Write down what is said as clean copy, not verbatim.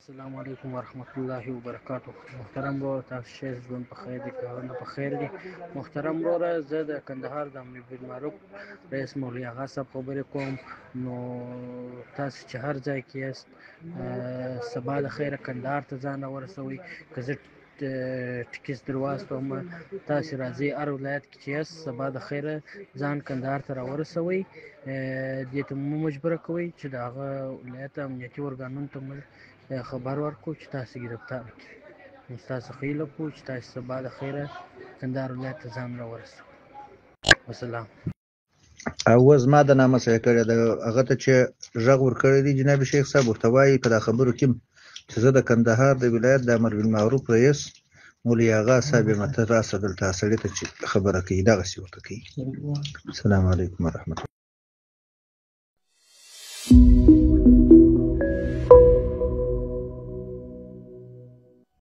السلام علیکم ورحمت الله وبرکاته. محترم ورور، تاسو ښه ژوند په خیر دي، کارونه په خیر دي؟ محترم ورور، زه د کندهار د امر بالمعروف رئیس مولوي اغا صاحب خبرې کوم. نو تاسو چې هر ځای کې یاست، سبا د خیره کندهار ته ځان ورسوئ، که زه ټکس در واستوم تاسو راځئ. هر ولایت کې چې یاست، سبا د خیره ځان کندهار ته راورسوئ. دې ته مو مجبوره کوئ چې د هغه ولایت امنیتي ارګانونو ته موږ خبر ورکړو چې تاسو ګرفتار کړي. نو ستاسو هیله کوو چې تاسو سبا د خیره کندهار ولایت ته ځان راورسوئ. وسلام. او زما د نامه سره کړی ده، هغه ته چې غږ ورکړی دی جناب شیخ صاحب ورته وایي په دا خبرو کې چې زه د کندهار د ولایت د امر بالمعروف رئیس مولوي اغا صاحب یم، ته راسه دلته سړي ته چې خبره کوي دغسې ورته کوي. السلام علیکم ورحمت الله.